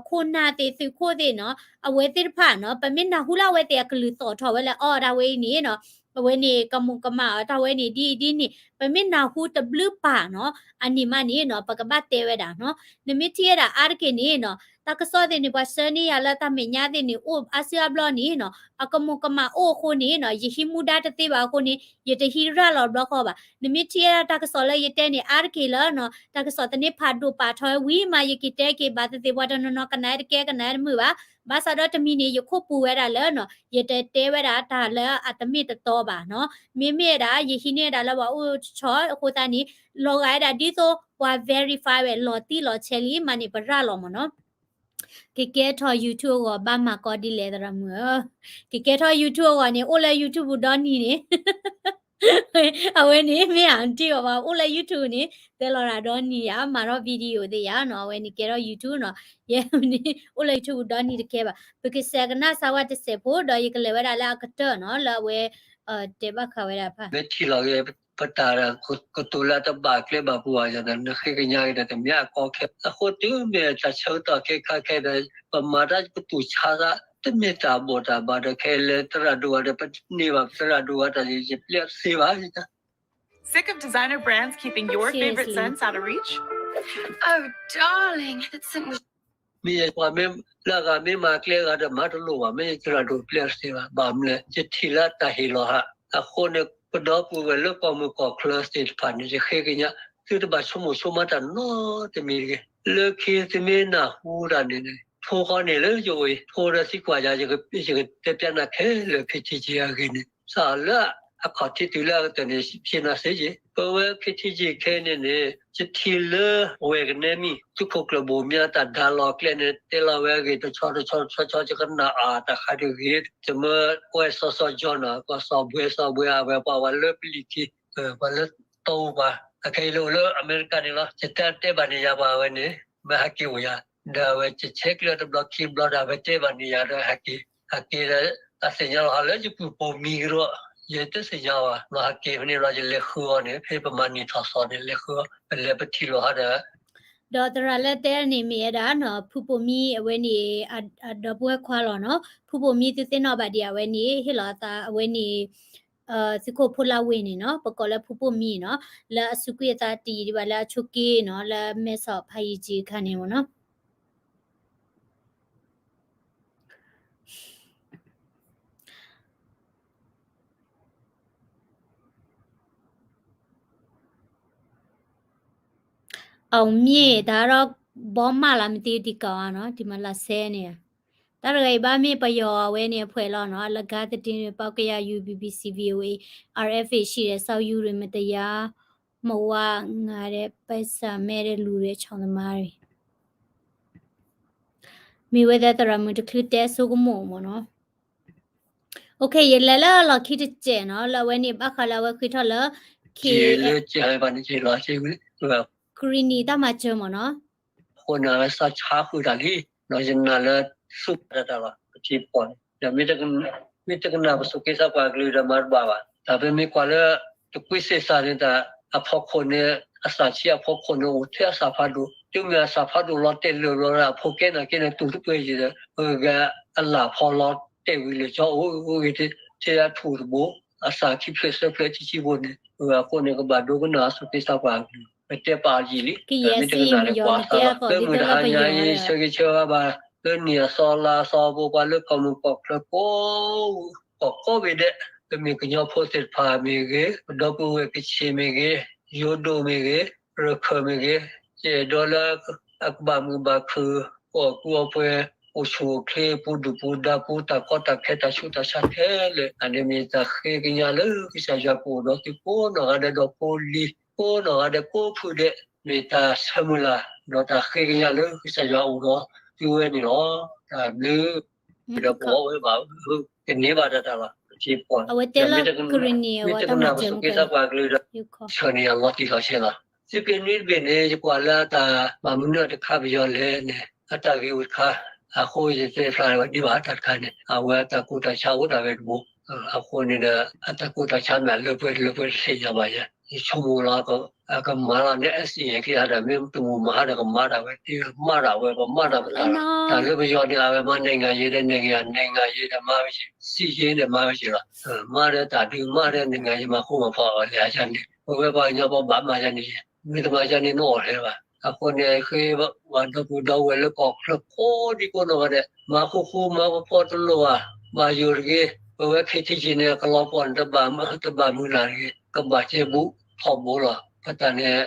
ခိၣ်နၢ်သ့ၣ် သုးခိၣ်သ့ၣ်နီၤ အဝဲသ့ၣ်တဖၣ်နီၤ ပမ့ၢ်နၢ်ဟူလၢအဝဲသ့ၣ်အကလုၢ်သီၣ်ထီၣ်ဝဲလၢ အီ တၢ်ဝဲအံၤန့ၣ်နီၤ အဝဲန့ၣ်ကမူၤကမၣ်အီၤ တၢ်ဝဲန့ၣ်ဒ်အံၤဒ်န့ၣ် ပမ့ၢ်နၢ်ဟူတဘျုးပၢ်နီၤ အန့ၣ်မးန့ၣ်နီၤ ပကဘၣ်တဲဝဲဒၣ်နီၤ. နမ့ၢ်ထံၣ်ဝဲဒၣ်အါတက့ၢ်န့ၣ်နီၤ တၢ်ကစီၣ်သ့ၣ်န့ၣ် ပှၤဆှၢန့ၢ်ယၤလၢတၢ်မဲာ်ညါသ့ၣ်န့ၣ် အိၣ်အါစုအါဘျီန့ၣ်နီၤ အကမူၤကမၣ်အိၣ်အဃိန့ၣ်နီၤ ယဟံးမူဒါတသ့ဘၣ်အဃိန့ၣ် ယတဟံးရၤလီၤဘျီဃီဘၣ်. နမ့ၢ်ထံၣ်ဝဲဒၣ်တၢ်ကစီၣ်လၢယတဲန့ၣ် အါတက့ၢ်လၢနီၤ တၢ်ကစီၣ်သန့ဖးဒိၣ်ပာ်ထီၣ်ဝံၤမး ယက့ၤတဲက့ၤဘၣ်သ့ၣ်သ့ၣ် ပှၤတနီၤနီၤကနၣ်တကဲကနၣ်တမုာ်ဘၣ်. ဘၣ်ဆၣ်ဒီးတမံၤန့ၣ် ယခိၣ်ပူၤဝဲဒၣ်လၢနီၤ ယတတဲဝဲဒၣ်တၢ်လၢအတမ့ၢ်တတီဘၣ်နီၤ. မ့မ့ၢ်ဝဲဒၣ် ယဟံးန့ၢ်ဝဲဒၣ်လၢပှၤအိၣ်ဆီၣ်အဃိသတးန့ၣ် လီၤဂာ်ဝဲဒၣ်ဒ်သိးပှၤ verify ဝဲ လီၤတံၢ်လီၤဆဲးလံမးန့ၣ် ပရၤလီၤမးနီၤ. ကကဲထီၣ် YouTube အဂီၢ် ဘၣ်မၤကီဒ်လဲၣ်သရၣ်မုၣ်ဧၢ. ကကဲထီၣ် YouTube အဂီၢ်န့ၣ် အိၣ်လၢ YouTube ဒီနံၤန့ၣ် အဝဲန့ၣ် မ့ၢ်အတံၢ်အီၤဘၣ် အိၣ်လၢ YouTube န့ၣ် တဲလီၤတၢ်ဒီနံၤယါ မၤထီၣ် video သ့ၣ်ယါနီၤ အဝဲန့ၣ်ကဲထီၣ် YouTube နီၤ. ယဲန့ၣ် အိၣ်လၢ YouTube ဒီနံၤတကဲဘၣ်. ပကစဲးကနၣ်စၢၤဝဲတစဲးဖိ ဒီးယကလဲၤဝဲဒၣ်လၢအကတၢၢ်နီၤ လၢအဝဲ တဲဘၣ်ဃးဝဲဒၣ်ဖၣ် မ့ၢ်ထံၣ်လီၤဂ့ၤ ပတၢ်ဒီး ကတိၤလၢအတဘၣ်ကျဲဘၣ်ပူၤဘၣ်ဒီး နဃ့ကညးဂ့ၤဒီး တမ့ၢ်အကီခဲ အဃိတုၤမ့ၢ်တၢ်ဆၢကတီၢ်ခဲခါခဲဒီး ပမၤတၢ်ပတူၢ်ဆါသး တမ့ၢ်တၢ်ဘီၣ်တၢ်ဘၣ်ဒီး ခဲအံၤလၢသရၣ်ဒိၣ်ဂၤဒီး ပန့ၢ်ဘၣ်သရၣ်ဒိၣ်ဂၤတၢ်န့ၣ် ယပျဲၢ်သ့ဘၣ် Sick of designer brands keeping your favorite scents out of reach? Oh, darling, that scent was မ့ၢ်ယပှၤမ့ၢ်လၢအဂၤမ့ၢ်မၤကျဲအဂၤဒီး မၤတလိၣ်ဘၣ် မ့ၢ်ယသရၣ်ဒိၣ်ပျဲၢ်သ့ဘၣ် ဘၣ်မနုၤလဲၣ် ယထံၣ်လၢတၢ်ဟ့ၣ်လီၤဟး အဃိန့ၣ် ပဒီပုၢ်ဝဲၢ်လၢကီၢ်မုၢ်ကီၢ်ချၢသ့ၣ်တဖၣ်န့ၣ် ယဃ့ကညး သုတဘၣ်ဆိကမိၣ်ဆိကမးတၢ်နီတမံၤတဂ့ၤ. လၢခံသုမ့ၢ်နၢ်ဟူတၢ်န့ၣ်န့ၣ် ထိဃီန့ၣ်လၢယအိၣ်အံၤ ထိဒီးသံကွၢ်ယၤ ယကတဲပျးနၤခဲလၢာ် ခ့ထံက့ၤအဂ့ၢ်န့ၣ် စးလၢအခီၣ်ထံးတုၤလၢအကတၢၢ်န့ၣ် ယနၢ်စ့ယ့ၣ် ပဝဲခ့ထံက့ၤခဲအံၤန့ၣ်န့ၣ် ယထံၣ်လၢဝဲၢ်ကနဲမံၤ သုးခိၣ်ကျၢၢ်ဘိၣ်မၠါတၢ်ဒါလီၤကျဲန့ၣ် တဲလီၤဝဲအဂ့ၢ်တဆီတဆီတဆီဆီ ယကနၣ်အါတၢ်ခါတဂ့ၤ ယမၢကွၢ်စီၤစီၤကၠီနီၤ ကွၢ်စီၤဘှဲစီၤဘှဲ အဝဲပှၤဝဲလၢပလံၤခံ ပှၤလၢတီအူပှၤ အခဲအံၤလၢအိၣ်လၢအမဲရကၤန့ၣ်လီၤ. ယတၢ်တဲဘၣ်န့ၢ်ယၤပှၤဝဲန့ၣ် မ့ၢ်ဟဲက့ၤအိၣ်ယၤ ဒီးအဝဲယဆဲးကျၢတဘျီခံဘျီဒီး အဝဲတဲဘၣ်န့ၢ်ယၤဒီးဟဲက့ၤ ဟဲက့ၤဒီး အသ့ၣ်ညါလီၤဟးလၢယပုၢ်ပိာ်မံၤကဒီး ယတသ့ၣ်ညါဘၣ် လီၤဟးက့ၤဖဲန့ၣ်လီၤ ယလဲၤဃုအီၤန့ၣ် ဖဲပမၤန့ၢ်ထီၣ်သီန့ၣ် လဲၤဃုအီၤ ပလဲၤပထံၣ်လိာ်ဟးဒီး ဒီးသရၣ်လၢတဲန့ၣ်မ့ၢ်ဝဲဒၣ်နီၤ ဖုပိာ်မံအဝဲန့ၣ် အဒီပုၢ်ဝဲၢ်ခွါလီၤနီၤ ဖုပိာ်မံသုသ့ၣ်နီၣ်ဘၣ်ဒံးအဝဲန့ၣ် ဟ့ၣ်လီၤအသးအဝဲန့ၣ် သုးခိၣ်ဖိလၢဝ့ၢ်န့ၣ်နီၤ ပကိးလၢဖုပိာ်မံနီၤ လၢအစူးကွံာ်အသးတယံာ်ဒံးဘၣ်လၢအဆိးက့နီၤ လၢမဲဆီးဖးယံာ်ကၠံအခါန့ၣ်မ့ၢ်နီၤ အောင်မြင့် တၢ်ဒီး ဘီမၢ်လၢမသ့ဒံးကီးနီၤ ဒံးမးလၢစဲန့ၣ် တၢ်တဂၤအံၤဘၣ်မ့ၢ်ပယီၤအဝဲန့ၣ်အဖှဲးလီၤနီၤ အလဂၤသတ့ၣ်န့ၣ် ပေါက်ကရယူ BBC VOA RFA ရှိတယ် ဆောက်ယူရီမတရားမဝါငါတဲ့ပိုက်ဆံမဲ့တဲ့လူတွေချောင်းသမားတွေ မ့ၢ်ဝဲဒၣ်သရၣ်မုၣ်တချုးတဲဆိကမိၣ်မ့ၢ်နီၤ OK ယလဲၤလၢလီၢ်ခံတစဲးနီၤ လၢအဝဲန့ၣ် ဘၣ်ဃးလၢအဝဲဃ့ထီၣ်လၢ ကရံၣ်နံၣ်တၢ်မၤစၢၤမ့ၢ်နီၤ အဃိန့ၣ် အဝဲစးဆါဃုာ်တၢ်လံ ဒီးယနာ်လၢ သူၣ်ပာ်တၢ်လီၤ ပထံပကီၢ်န့ၣ် ဒီးမ့ၢ်တကနၣ်ပသူၣ်က့သးပှၢ်ကလုၢ်ဒီးမၤတဘၣ်ဘၣ် တၢ်ဖဲမ့ၢ်ကွၢ်လၢ တကွံစ့ၢ်စၢ်န့ၣ်တၢ် အဖီခိၣ်န့ၣ် အစၢ်ဆံးအဖီခိၣ်န့ၣ်အိၣ်ထဲအစၢ်ဖးဒိၣ် တုၤမ့ၢ်အစၢ်ဖးဒိၣ်လီၤတဲာ်လၢာ်ဘျီဒီး အဖိကဲနာ်က့န့ၣ် တူၢ်တပှဲၤယံၤဒီး အဂၤအလၢ်ဖီလီၤတဲာ်ဝံၤလၢာ်ကၠီအိၣ်အိၣ်ဂ့ၤ ထဲအထူၣ်တဘိ အစၢ်ခံဖျၢၣ်သၢဖျၢၣ်ဆံးဆံးဘိန့ၣ် အဃိန့ၣ် ကဘၣ်ဒိကနၣ်အသူၣ်က့သးပှၢ်အကလုၢ် ပတဲပာ်ယံာ်လံ မ့ၢ်တကနၣ်ဒီးကွၢ်သးလီၤ လၢမုၢ်တဟါညါအံၤ ဆၢဂ့ၤဆၢဝါဘၣ် လၢနံၣ်အသီလါအသီ ပပှၤလၢကီၢ်မုၢ်ကီၢ်ချၢကိး ကီၢ်ကိးဘ့ၣ်ဒဲး ပမ့ၢ်ကညီဖိသ့ၣ်တဖၣ်မ့ၢ်ဂ့ၤ ပဒီပုၢ်ဝဲၢ်ကချ့ၣ်မ့ၢ်ဂ့ၤ ယိၤဒိၣ်မ့ၢ်ဂ့ၤ ရခၢၣ်မ့ၢ်ဂ့ၤ ယအဲၣ်ဒိးလၢ အကဘၣ်မုာ်ဘၣ်ခုၣ် ကအီၣ်ကူအီပှဲၤ အိၣ်ဆူၣ်အိၣ်ချ့ ပူၤဒုၣ်ပူၤဒါ ပူၤတၢ်ကီတၢ်ခဲတၢ်ဆူးတၢ်ဆါခဲလၢာ် အန့ၣ်မ့ၢ်တၢ်ဃ့ကညးလၢကစၢ်ယွၤကအိၣ်ဒီးသုကိးနီၢ်ဂၤဒဲးဒီးကိးလံ ကိးနီၢ်ဂၤဒဲးကိးဖုဒဲး မ့ၢ်တၢ်ဆၢမုၢ်လၢ် ဒီးတၢ်ဃ့ကညးလၢကစၢ်ယွၤအိၣ်ဒီးသုဝဲန့ၣ်လီၤ. တၢ်ဘျုး ဒီးပဝဲဘၣ် ကန့ၢ်ဘၣ်တၢ်တၢ်လီၤ ပထံပကီၢ် မ့ၢ်တကနၣ်ပသူၣ်က့သးပှၢ်ကလုၢ်ဒီး ဆၢန့ၢ်ယၤလီၤတံၢ်လီၤဆဲးလီၤ. သုးက့နွံတဘ့ၣ်န့ၣ် ယကွၢ်လၢအတၢ်ဘၣ်မနုၤတခါပယီၤလဲၣ်န့ၣ် အတၢ်ဂ့ၢ်အိၣ်တခါ အဃိယတဲဖျါဝဲဒ်ဘၣ်တၢ်တခါန့ၣ် အဝဲအတၢ်ကူၣ်တၢ်ဆါအိၣ်ဒၣ်ဝဲတဘိ အဃိန့ၣ်ဒီး အတၢ်ကူၣ်တၢ်ဆါမ့ၢ်လၢပှဲၤလၢပှဲၤတသ့ၣ်ညါဘၣ်ယဲ ယဆိကမိၣ်လီၤ အကမၤလီၤန့ၣ် အဲးစံၣ် ဟဲက့ၤဟးဒီး မ့ၢ်တမူၤမၤဟးဒီးကမၤဒၣ်ဝဲ တမၤဒၣ်ဝဲ ပမၤတၢ်ပသးလီၤ. တၢ်လၢပယီၤန့ၣ် အဝဲမၤ နိုင်ငံရေး ဒီး နိုင်ငံ နိုင်ငံရေး ဒီးမၤဝဲက့ၤ စစ်ရေး ဒီးမၤဝဲက့ၤလီၤ. မၤဒီးတၢ်ဒုး မၤဒီး နိုင်ငံရေး မၤဃူမၤဖိးအီၤလဲၣ် အယၤန့ၣ် ပဝဲပှၤကညီပဘၣ်မၤယၤန့ၣ် မ့ၢ်တမၤယၤန့ၣ် နအိၣ်ထဲဘၣ်. အဃိန့ၣ် ဃ့ပှၤဒီပုၢ်ဒီဝဲၢ်လၢကီၢ်ချၢကိးဒံကိးနီၢ်ဂၤဒဲး မၤဃူဃူမၤဖိးဖိးတလိၣ်ဘၣ်, ဘၣ်ယိၣ်တဂ့ၤ, ပဝဲ KTG န့ၣ် ကလီၤပှီၢ်န့ၣ် တဘၣ်မုၢ်လၢ်တဂ့ၤ, ကဘၣ်စဲဘူးထီဘိလီၤ. ပတၢ်န့ၣ်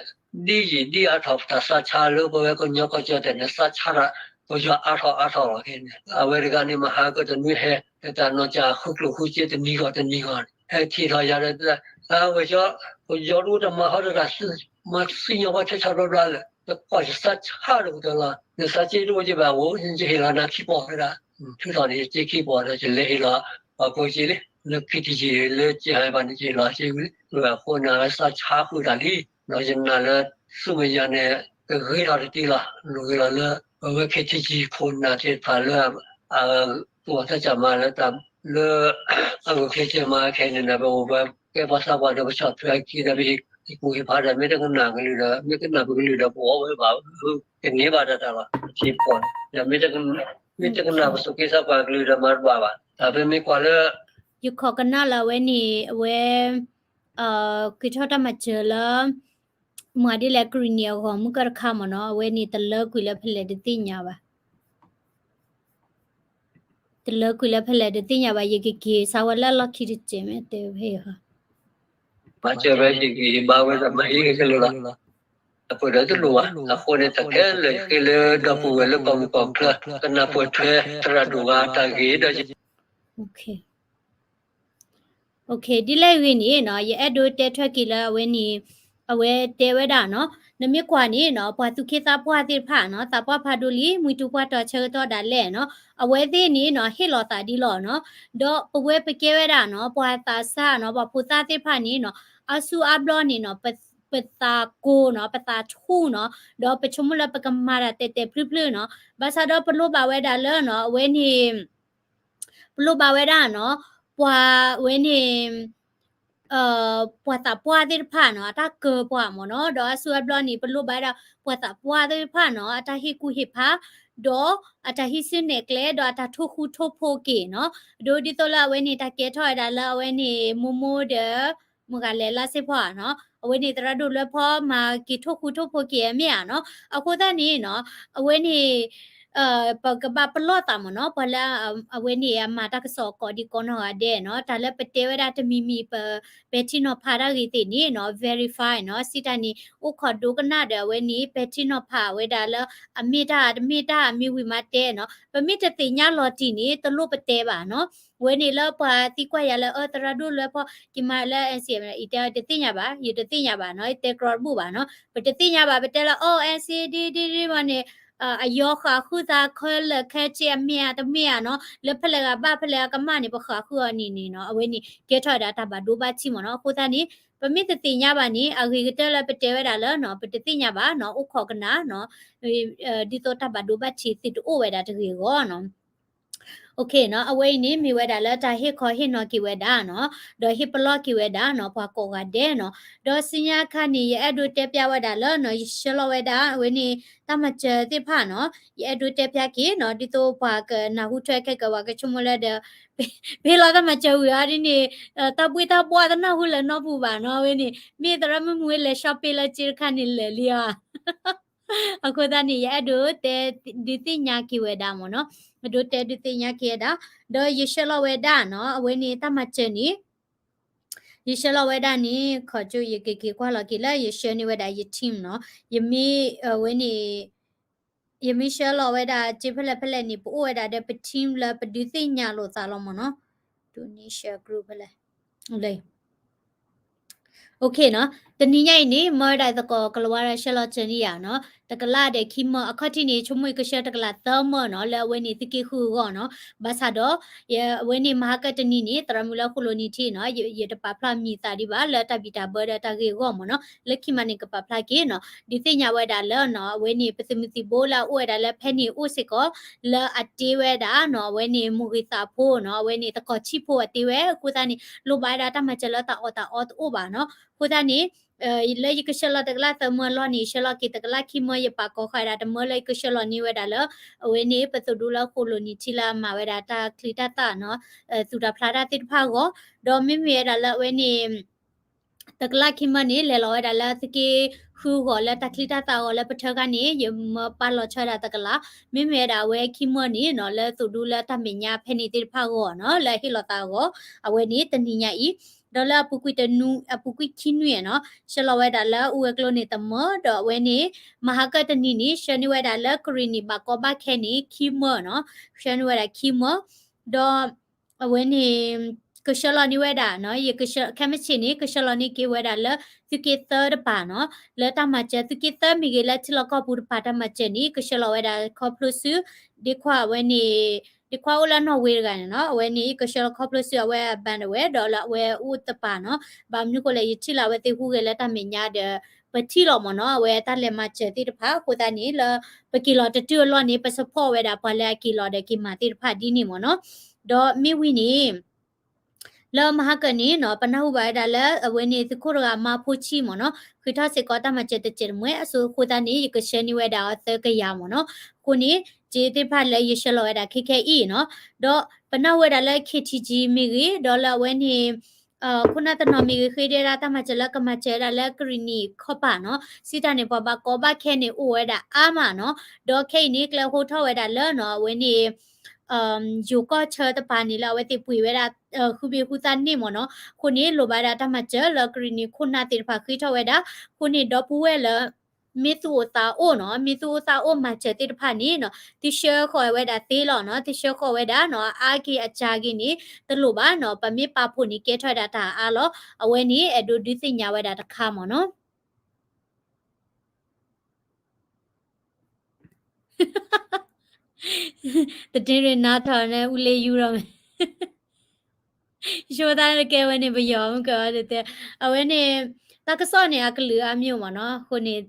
ဒ်ယံာ်ဒ်အါထီၣ် ပတၢ်သးဆါလၢပဝဲကညီကီၢ်ကၠီၣ်တဲာ်န့ၣ် သးဆါတၢ် ပယီၤအါထီၣ်အါထီၣ်လီၤ. ခဲန့ၣ် အဝဲတဂၤန့ၣ် မဟါကတနွံဟဲ တၢ်နီၢ်ကၠၢ်ဃုကျိၣ်ဃုစ့တနံၤဂီၢ်တနံၤဂီၢ်န့ၣ် ဟဲထံၣ်ထီၣ်ယၤဒီး အဝဲကၠီ ပယီၤတအိၣ်တမၤဟီတဂၤ မၤသံညီဝဲထဲဆီဘျီဘျီလၢ တကွၢ်ယသးဆါတအိၣ်တၢ်လီၤ. နသးစ့တအိၣ်က့ဘၣ်အဃိ ယဟ့ၣ်လီၤနၤခံပီၢ်ဝဲဒၣ် ထုးထီၣ်န့ၣ် ယစ့ခံပီၢ်ဒီး ယလဲၤဟ့ၣ်လီၤ ပှၤကိးက့လံ လၢ KTG လၢကဟဲဘၣ်န့ၣ် ယဟ့ၣ်လီၤစ့ဝံၤလံ အဃိန့ၣ် အဝဲသးဆါဃုာ်တၢ်လံ ဒီးယနာ်လၢ ဆူမဲာ်ညါန့ၣ် ကဂ့ၤထီၣ်တတ့ၢ်လီၤ. လိၣ်ဂ့ၤလီၤလၢ ပဝဲ KTG ခိၣ်နၢ်သ့ၣ်တဖၣ်လၢ အသူၣ်အသးစၢ်မၤလၢတၢ်လၢ အဂုာ်ကျဲးစၢးမၤခဲအံၤန့ၣ်ဒီး ပအိၣ်ပကဲပှၤသးပှၢ်ဒီး ပဆီၣ်ထွဲအခံဒီး ပဟ့ၣ်ကူၣ်ဟ့ၣ်ဖးဒီး မ့ၢ်တကနၣ်ကလုၢ်ဒီး မ့ၢ်ကနၣ်ပကလုၢ်ဒီး ပအီၣ်ဝဲဘၣ် ကန့ၢ်ဘၣ်တၢ်တၢ်လီၤ ထံပီၢ်န့ၣ် ဒီးမ့ၢ်တကနၣ်ပသူၣ်က့သးပှၢ်ကလုၢ်ဒီး မၤတဘၣ်ဘၣ် တၢ်ပမ့ၢ်ကွၢ်လၢ ယခီၣ်ကနၣ်လၢအဝဲန့ၣ် အဝဲ က့ၤထီၣ်တၢ်မၤစၢၤလၢ မၤဒ်လဲၣ် ကရံၣ်နံၣ်အဂီၢ်မုၢ်ကၢတခါမ့ၢ်နီၤ အဝဲန့ၣ် တလၢကွံာ်လၢဖဲလဲၣ်တသ့ၣ်ညါဘၣ် တလၢကွံာ်လၢဖဲလဲၣ်တသ့ၣ်ညါဘၣ် ယကက့ၤစါဝဲလၢလီၢ်ခံတစဲးမ့ၢ်တဲဝဲဟ့ၣ် မၤစၢၤဝဲယက့ၤဘါဝဲဒၣ်မၤဟံးက့ၤကလုာ်လီၤ အပှဲၤဒီးတလိၣ်ဘၣ် အဃိန့ၣ် တၢ်ခဲလၢာ်ယဃ့လၢဒီပုၢ်ဝဲၢ်လၢကီၢ်မုၢ်ကီၢ်ချၢ ကနၢ်ပၢၢ်ထွဲသရၣ်ဒိၣ်ဂၤတၢ်ဂ့ၢ်ဒီးယ ဒ်လဲၣ်ဂ့ၤန့ၣ်နီၤ ယအဲၣ်ဒိးတဲထွဲက့ၤလၢအဝဲန့ၣ် အဝဲတဲဝဲဒၣ်နီၤ နမ့ၢ်ကွၢ်န့ၣ်နီၤ ပှၤသူၣ်က့သးပှၢ်သ့ၣ်တဖၣ်နီၤ သးပှၢ်ဖးဒိၣ်လံ မှံတူပှၢ်တီၤဆၢကတီၢ်ဒၣ်လဲာ်နီၤ အဝဲသ့ၣ်န့ၣ်နီၤ ဟ့ၣ်လီၤသးဒ်လီၤနီၤ ဒီးပဝဲပကဲဝဲဒၣ်နီၤ ပှၤသးစၢ်နီၤ ပှၤဖိသၣ်သ့ၣ်တဖၣ်န့ၣ်နီၤ အါဆူၣ်အါဘျီန့ၣ်နီၤ ပသးကိၢ်နီၤ ပသးဆူၣ်နီၤ ဒီးပဆိကမိၣ်လၢပကမၤတၢ်တဲာ်တဲာ်ဖျုးဖျုးနီၤ ဘၣ်ဆၣ်ဒီးပလိၣ်ဘၣ်ဝဲဒၣ်လၢနီၤ အဝဲန့ၣ် ပလိၣ်ဘၣ်ဝဲဒၣ်နီၤ ပှၤဝဲန့ၣ် ပှၤသးပှၢ်သ့ၣ်တဖၣ်နီၤ အတၢ်ကၢပှၤမ့ၢ်နီၤ ဒီးအါဆူၣ်အါဘျီန့ၣ် ပလိၣ်ဘၣ်ဝဲဒၣ် ပှၤသးပှၢ်သ့ၣ်တဖၣ်နီၤ အတၢ်ဟ့ၣ်ကူၣ်ဟ့ၣ်ဖး ဒီးအတၢ်ဟံးစုနဲၣ်ကျဲ ဒီးအတၢ်ထိၣ်ဃူထိၣ်ဖိးက့ၤနီၤ ဒ်သိးလၢအဝဲန့ၣ် တၢ်ကဲထီၣ်ဝဲဒၣ်လၢအဝဲန့ၣ် မိၢ်မိၢ်ဒီး မုၢ်ဂၤလဲၤလါစ့ၢ်ဖီဧါနီၤ အဝဲန့ၣ်သရၣ်ဒိၣ်လွဲဖီမၤက့ၤထိၣ်ဃူထိၣ်ဖိးက့ၤအမ့ၢ်ဧါနီၤ အဃိသတးန့ၣ်နီၤ အဝဲန့ၣ် ပကဘၣ်ပလီၢ်သးမ့ၢ်နီၤ ပှၤလၢအဝဲန့ၣ် အမၤတၢ်ကစီၣ်ကိးဒံကိးနီၢ်ဂၤဒဲးနီၤ တၢ်လၢပတဲဝဲဒၣ်တမံၤမံၤ ပပဲာ်ထံနီၤဖးတၢ်ဂ့ၤသ့ၣ်န့ၣ်နီၤ verify နီၤ စံးတၢ်န့ၣ် အိၣ်ခိးဒိကနၣ်ဒီးအဝဲန့ၣ် ပဲာ်ထံနီၤဖးဝဲဒၣ်လၢ အမ့ၢ်တၢ်တမ့ၢ်တၢ် အမ့ၢ်ဝံၤမၤတဲနီၤ ပမ့ၢ်တသ့ၣ်ညါလီၤတံၢ်န့ၣ် တလိၣ်ပတဲဘၣ်နီၤ ဝဲန့ၣ်လၢပှၤသံကွၢ်ယၤလၢ အၢ သရၣ်ဒိၣ်လွဲဖီ က့ၤမၤလၢ NCA အံၤတဲတသ့ၣ်ညါဘၣ် ယတသ့ၣ်ညါဘၣ်နီၤ ယတဲကြီတဘူၣ်ဘၣ်နီၤ ပတသ့ၣ်ညါဘၣ် ပတဲလၢ အိၣ် NCA ဒ်ဒ်ဒ်မ့ၢ်န့ၣ် အယီၤဃာ်ဃုသးခဲလၢာ်ခဲဆ့အမ့ၢ်ဧါတမ့ၢ်ဧါနီၤ လၢဖဲလဲၣ်ဂၤဘၣ်ဖဲလဲၣ်ဂၤကမၣ်န့ၣ် ပဃာ်ဃုအီၤန့ၣ်န့ၣ်နီၤ အဝဲန့ၣ် ကဲထီၣ်ဝဲဒၣ်တၢ်ဘၣ်ဒိဘၣ်ထံးမ့ၢ်နီၤ အဃိသတးန့ၣ် ပမ့ၢ်တသ့ၣ်ညါဘၣ်န့ၣ် အဂ့ၤကတၢၢ်လၢပတဲဝဲဒၣ်လၢနီၤ ပတသ့ၣ်ညါဘၣ်နီၤ အိၣ်ခိးကနၣ်နီၤ ဒ်သိးတၢ်ဘၣ်ဒိဘၣ်ထံးသုတအိၣ်ဝဲဒၣ်တဂ့ၤအဂီၢ်နီၤ အဝဲအံၤန့ၣ် မ့ၢ်ဝဲဒၣ်လၢတၢ်ဟ့ၣ်ခီဟ့ၣ်နီၤက့ၤဝဲဒၣ်နီၤ ဒီးဟ့ၣ်ပလီၢ်က့ၤဝဲဒၣ်နီၤ ပှၤကိးဂၤဒဲးနီၤ ဒီးဆူညါအခါန့ၣ် ယအဲၣ်ဒိးတဲပျးဝဲဒၣ်လၢနီၤ ယဆှၢလီၤဝဲဒၣ် အဝဲန့ၣ် တၢ်မၤစၢၤသ့ၣ်တဖၣ်နီၤ ယအဲၣ်ဒိးတဲပျးက့ၤနီၤ ဒ်သိးပှၤကနၢ်ဟူထွဲခဲကဝၤကဆိကမိၣ်လၢဒီး ပဟ့ၣ်လီၤတၢ်မၤစၢၤဝံၤအီၤဒ်န့ၣ် တၢ်ဘှ့ၣ်တၢ်ဘှီၣ်တနၢ်ဟူလၢၤနီတပူၤဘၣ်နီၤ အဝဲန့ၣ် မ့ၢ်သရၣ်မုၣ်မူဝဲလဲၤ shopping လၢက့တခါန့ၣ်လဲၤလံဧါ အဃိသတးန့ၣ် ယအဲၣ်ဒိးတဲဒုးသ့ၣ်ညါက့ၤဝဲဒၣ်မ့ၢ်နီၤ, အဲၣ်ဒိးတဲဒုးသ့ၣ်ညါက့ၤဝဲဒၣ်, ဒီးယဆှၢလီၤဝဲဒၣ်နီၤ, အဝဲန့ၣ်တၢ်မၤစၢၤန့ၣ် ယဆှၢလီၤဝဲဒၣ်န့ၣ် ခီကၠိ ယကက့ၤကွၢ်လီၤက့ၤလၢယဆှၢန့ၢ်ဝဲဒၣ်ယ team နီၤ, ယမ့ၢ် အဝဲန့ၣ် ယမ့ၢ်ဆှၢလီၤဝဲဒၣ်က့ဖဲလဲၣ်ဖဲလဲၣ်န့ၣ် ပအိၣ်ဝဲဒၣ်ဒီးပ team လၢပဒုးသ့ၣ်ညါလိာ်သးလီၤမ့ၢ်နီၤ, donation group ဖဲလဲၣ် OK နီၤ, တနံၤညါအံၤန့ၣ် မၢဝဲဒၣ်သကိးကလၤဝါဒီးဆှၢလီၤစၢၤန့ၢ်ယၤနီၤ, တကလးဒီးခံမၢ, အခီၣ်ထံးန့ၣ် ဆိကမိၣ်ကဆှၢတကလးသၢမၢနီၤ, လၢအဝဲန့ၣ်သုးက့ဃုအဂီၢ်နီၤ, ဘၣ်ဆၣ်ဒီး အဝဲန့ၣ်မဟါကတနံၤန့ၣ် သရၣ်မုၣ်လၢဃိၣ်လိၤနံၤထံးနီၤ, ယတပာ်ဖျါမံၤသးဒံးဘၣ် လၢတၢ်ဘံၣ်တၢ်ဘၢဒီးတၢ်ဂ့ၢ်အဂီၢ်မ့ၢ်နီၤ, လၢခံမးန့ၣ်ကပာ်ဖျါက့ၤနီၤ, ဒုးသ့ၣ်ညါဝဲဒၣ်လၢနီၤ, အဝဲန့ၣ်ပသုးမုၢ်သံၣ်ဘိလၢအအိၣ်ဝဲဒၣ်လၢဖဲန့ၣ်အိၣ်စ့ၢ်ကီး, လၢအတ့ဝဲဒၣ်နီၤ, အဝဲန့ၣ်မိၢ်ဂ့ၤသးဖိနီၤ, အဝဲန့ၣ်သကိးဆံၣ်ဖိအတ့ဝဲ, အဃိသတးန့ၣ် လိၣ်ဘၣ်ဝဲဒၣ်တၢ်မၤစၢၤလၢတၢ်အီၣ်တၢ်အီတအိၣ်ဘၣ်နီၤ, အဃိသတးန့ၣ် လၢယကဆှၢလီၤတကလးသၢမၢအလီၢ်န့ၣ် ယဆှၢလီၤက့ၤတကလးခံမၢ ယပာ်ကီၤဃာ်ဝဲဒၣ်တမၢလၢယကဆှၢလီၤန့ၢ်ဝဲဒၣ်လၢ အဝဲန့ၣ် ပသိၣ်ဒူလၢဃိာ်လိာ်နံၤထံလၢအမၤဝဲဒၣ်တၢ်ချံတၢ်သၣ်နီၤ သူၣ်တၢ်ဖျါတၢ်သ့ၣ်တဖၣ်အဂီၢ်, ဒီးမ့မ့ၢ်ဝဲဒၣ်လၢအဝဲန့ၣ် တကလးခံမၢန့ၣ် လဲၤလီၤဝဲဒၣ်လၢသုးက့ဃုအဂီၢ် လၢတၢ်ချံတၢ်သၣ်အဂီၢ်လၢပထၢခါန့ၣ် ယမၢပာ်လီၤဆီဝဲဒၣ်တကလး, မ့မ့ၢ်ဝဲဒၣ်အဝဲခံမၢန့ၣ်နီၤ လၢသိၣ်ဒူလၢတၢ်မဲာ်ညါဖဲန့ၣ်သ့ၣ်တဖၣ်အဂီၢ်နီၤ လၢအဟ့ၣ်လီၤသးအဂီၢ် အဝဲန့ၣ်တနံၤညါအံၤ, ဒီးလၢအပူၤကွံာ်တနူ အပူၤကွံာ်ခံနွံနီၤ ဆှၢလီၤဝဲဒၣ်လၢအူဝဲကျိန့ၣ်တမၢ, ဒီးအဝဲန့ၣ် မဟါကၢၣ်တနံၤန့ၣ် ဆှၢန့ၢ်ဝဲဒၣ်လၢကရံၣ်နံၣ်ဘၣ်ကီဘၣ်ခဲန့ၣ် ခံမၢနီၤ, ဆှၢန့ၢ်ဝဲဒၣ်ခံမၢ, ဒီး အဝဲန့ၣ် ကဆှၢလီၤန့ၢ်ဝဲဒၣ်နီၤ ယကဆှၢ ခဲမုၢ်ဆ့ၣ်န့ၣ် ကဆှၢလီၤန့ၢ်က့ၤဝဲဒၣ်လၢ သုးက့သၢတပၤနီၤ လၢတၢ်မၤစၢၤ သုးက့သၢမ့ၢ်ဂ့ၤ လၢထံလီၢ်ကီၢ်ပူၤတပၤတၢ်မၤစၢၤန့ၣ် ကဆှၢလီၤဝဲဒၣ်ခီဖျိဆူ ဒ့ခွါအဝဲန့ၣ် ဒ့ခွါအိၣ်လၢနီၣ်ဝ့တဂၤန့ၣ်နီၤ အဝဲန့ၣ် ကဆှၢလီၤခီဖျိဆူအဝဲအဘၣ်ဒဝဲ ဒီးလၢအဝဲအိၣ်တပၤနီၤ ဘၣ်မနုၤဃိလဲၣ် ယထံၣ်လၢအဝဲသ့ၣ်ဟူးဂဲၤလၢတၢ်မဲာ်ညါဒီး ပထံၣ်လီၤမ့ၢ်နီၤ အဝဲတၢ်လဲၤမၤစၢၤသ့ၣ်တဖၣ် အဃိသတးန့ၣ် လၢပက့ၤလီၤတတုၤအလီၢ်န့ၣ် ပ support ဝဲဒၣ်ပှၤလၢအက့ၤလီၤဒီးက့ၤမၤသ့ၣ်တဖၣ်ဒ်န့ၣ်မ့ၢ်နီၤ ဒီးမ့ၢ်ဝံၤန့ၣ် လၢမဟါကၢၣ်န့ၣ်နီၤ ပနၢ်ဟူဘၣ်ဝဲဒၣ်လၢ အဝဲန့ၣ်သုးခိၣ်တဂၤမါဖိဆံးမ့ၢ်နီၤ ဃုထီၣ်စ့ၢ်ကီးတၢ်မၤစၢၤတစဲးတမှဲ အဃိသတးန့ၣ် ယကဆှၢန့ၢ်ဝဲဒၣ်အီၤသၢကယၤမ့ၢ်နီၤ အဃိန့ၣ် စ့သ့ၣ်တဖၣ်လၢယဆှၢလီၤဝဲဒၣ်ခဲခဲအံၤနီၤ ဒီးပနၢ်ဟူဝဲဒၣ်လၢ K T G မ့ၢ်ဂ့ၤ ဒီးလၢအဝဲန့ၣ် ခိၣ်နၢ်တနီၤမ့ၢ်ဂ့ၤ ဃ့ဒဲဒၣ်တၢ်မၤစၢၤလၢကမၤစၢၤဝဲဒၣ်လၢကရံၣ်နံၣ်ခီပၤနီၤ စံးတၢ်န့ၣ် ပှၤဘၣ်ကီဘၣ်ခဲန့ၣ်အိၣ်ဝဲဒၣ်အါမးနီၤ ဒီးခဲအံၤန့ၣ် ကျဲဟိထီၣ်ဝဲဒၣ်လၢနီၤ အဝဲန့ၣ် ယိၤကီၢ်ဆၢတပၤန့ၣ် လၢအဝဲသ့ၣ်ပှ့ၤဝဲဒၣ် ဃုဘ့ၣ်ဟူသၣ်န့ၣ်မ့ၢ်နီၤ အဃိန့ၣ် လိၣ်ဘၣ်ဝဲဒၣ်တၢ်မၤစၢၤလၢကရံၣ်နံၣ်ခိၣ်နၢ်သ့ၣ်တဖၣ်ဃ့ထီၣ်ဝဲဒၣ် အဃိန့ၣ် ဒီပုၢ်ဝဲၢ်လၢ မ့ၢ်သူၣ်အိၣ်သးအိၣ်နီၤ မ့ၢ်သူၣ်အိၣ်သးအိၣ်မၤစၢၤသ့ၣ်တဖၣ်န့ၣ်နီၤ သုဆှၢဃီၤဝဲဒၣ်သ့လီၤနီၤ သုဆှၢဃီၤဝဲဒၣ်နီၤ အါက့ၤအစှၤက့ၤန့ၣ် တလိၣ်ဘၣ်နီၤ ပမ့ၢ်ပာ်ဖှိၣ်န့ၣ်ကဲထီၣ်ဝဲဒၣ်တၢ်အါလီၤ အဝဲန့ၣ် အဲၣ်ဒိးဒုးသ့ၣ်ညါဝဲဒၣ်တခါမ့ၢ်နီၤ တထ့ရ့နါထီၣ်န့ၣ် အူလ့ယူဒီးမ့ၢ် ယဆိကမိၣ်တၢ်ကဲဝဲန့ၣ် ပယီၤမုၢ်ကၢၤအီၤတဲတဲ အဝဲန့ၣ် တၢ်ကစီၣ်န့ၣ် အကလုာ်အါမးမ့ၢ်နီၤ အဃိန့ၣ်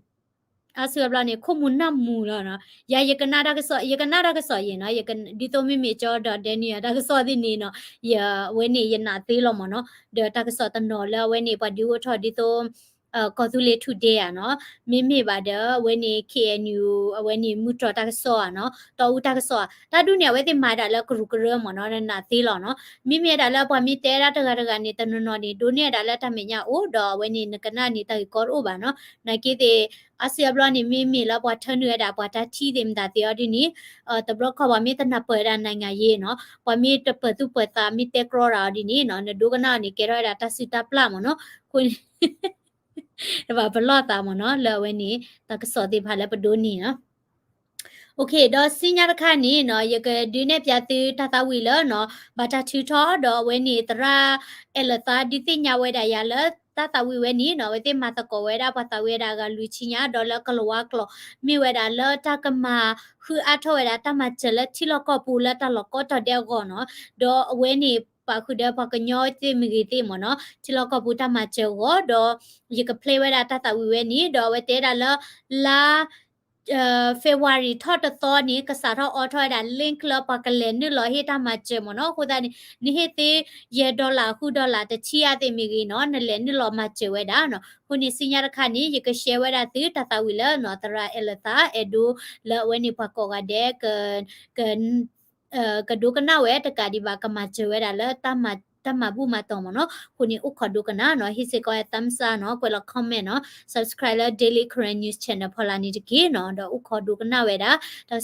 အါစုအါဘျီန့ၣ် ခိၣ်မူၤနၢ်မူၤလီၤနီၤ ယၤယကနၣ်တၢ်ကစီၣ် ယကနၣ်တၢ်ကစီၣ်ယဲနီၤ ဒ်သိးမ့မ့ၢ်ကၠီဒီးဒဲနံၣ်အတၢ်ကစီၣ်သ့ၣ်န့ၣ်နီၤ ယဝဲန့ၣ် ယနာ်သ့လီၤမ့ၢ်နီၤ ဒီးတၢ်ကစီၣ်တနီၤလၢအဝဲန့ၣ် ပှၤဒုးအိၣ်ထီၣ်ဒ်သိး ကီၢ်သူလ့ၤထူၣ်ဒဲဧါနီၤ မ့မ့ၢ်ဘၣ်ဒီး အဝဲန့ၣ် K N U အဝဲန့ၣ် မုၢ်တြီၢ်တၢ်ကစီၣ်ဧါနီၤ တီအူတၢ်ကစီၣ်ဧါ တၢ်ဒုးန့ၣ် အဝဲသ့ၣ်မၤဒၣ်လၢကရူၢ်ကရၢမ့ၢ်နီၤ နနာ်သ့လီၤနီၤ မ့မ့ၢ်ဒၣ်လၢပှၤမ့ၢ်တဲဒၣ်တဂၤတဂၤန့ၣ် တနီၤနီၤန့ၣ် ဒိးန့ၢ်ဒၣ်လၢတၢ်မဲာ်ညါအိၣ် ဒီးအဝဲန့ၣ် နကနၣ်န့ၣ် တၢ်ဂ့ၢ်ကီတအိၣ်ဘၣ်နီၤ နာ်က့သ့ၣ် အါစုအါဘျီန့ၣ် မ့မ့ၢ်လၢပှၤထၢနုာ်ဝဲဒၣ်ပှၤတၢ်ထံၣ်သ့ၣ်မတၤသ့ၣ်အီၤဒ်န့ၣ် တဘျီခီပှၤမ့ၢ်တနၢ်ပၢၢ်ဝဲဒၣ် နိုင်ငံရေး နီၤ ပှၤမ့ၢ်တပၢၢ်သူၣ်ပၢၢ်သးမ့ၢ်တဲကြီတၢ်အီၤဒ်န့ၣ်နီၤ နဒိကနၣ်အီၤန့ၣ် ကဲထီၣ်ဝဲဒၣ်တၢ်စုၣ်တၢ်ပျၢ်မ့ၢ်နီၤ အဃိန့ၣ် တဘၣ်ပလီၢ်သးမ့ၢ်နီၤ လၢအဝဲန့ၣ် တၢ်ကစီၣ်သ့ၣ်တဖၣ်လၢပဒိးန့ၢ်နီၤ Okay ဒီးဆူညါတခါန့ၣ်နီၤ ယကဒုးနဲၣ်ဖျါသုတၢ်သးဝံၣ်လၢနီၤ ဘၣ်တၢ်ထုးထီၣ် ဒီးအဝဲန့ၣ် သရၣ်အဲၣ်လၢသါ ဒုးသ့ၣ်ညါဝဲဒၣ်ယၤလၢတၢ်သးဝံၣ်ဝဲန့ၣ်နီၤ အဝဲသ့ၣ်မၤသကိးဝဲဒၣ်ပှၤသးဝံၣ်ဝဲဒၣ်အဂၤလွံၢ်ဆံညါ ဒီးလၢကလၤဝါကျိာ် မ့ၢ်ဝဲဒၣ်လၢတၢ်ကမၤဃုအါထီၣ်ဝဲဒၣ်တၢ်မၤစၢၤလၢထံလီၢ်ကီၢ်ပူၤလၢတၢ်လီၢ်ကိးတီၤဒဲးအဂီၢ်နီၤ ဒီးအဝဲန့ၣ် ပာ်ဃုာ်ဒီးပှၤကညီသ့ၣ်မ့ၢ်ဂ့ၤသ့ၣ်မ့ၢ်နီၤ ထံလီၢ်ကီၢ်ပူၤတၢ်မၤစၢၤအဂီၢ် ဒီး ယက play ဝဲဒၣ်တၢ်သးဝံၣ်ဝဲန့ၣ် ဒီးအဝဲတဲဒၣ်လၢ လါ February ထီၣ်တသီန့ၣ် ကစးထီၣ်အိးထီၣ်ဝဲဒၣ် link လၢပှၤကလဲၤနုာ်လီၤဟ့ၣ်တၢ်မၤစၢၤမ့ၢ်နီၤ အဃိသတးန့ၣ် နဟ့ၣ်သ့ ယဲၢ် dollar ဃု dollar တဆံအါသ့ၣ်မ့ၢ်ဂ့ၤနီၤ နလဲၤနုာ်လီၤမၤစၢၤဝဲဒၣ်နီၤ အဃိန့ၣ် ဆူညါတခါန့ၣ် ယက share ဝဲဒၣ်သုတၢ်သးဝံၣ်လၢနီၤ သရၣ်အဲၣ်လၢသါ အဲၣ်ဒိးလၢအဝဲန့ၣ်ပှၤကိးဂၤဒဲး က ကဒိကနၣ်ဝဲတကးဒံးဘၣ် ကမၤစၢၤဝဲဒၣ်လၢ တၢ်မၤဘူၣ်မၤတီၢ်မ့ၢ်နီၤ အဃိန့ၣ် အိၣ်ခိးဒိကနၣ်နီၤ ဟ့ၣ်စ့ၢ်ကီး thumbs up နီၤ ကွဲးလီၤ comment နီၤ subscribe လၢ Daily Karen News Channel ဖီလာ်န့ၣ်တက့ၢ်နီၤ ဒီးအိၣ်ခိးဒိကနၣ်ဝဲဒၣ် တၢ်က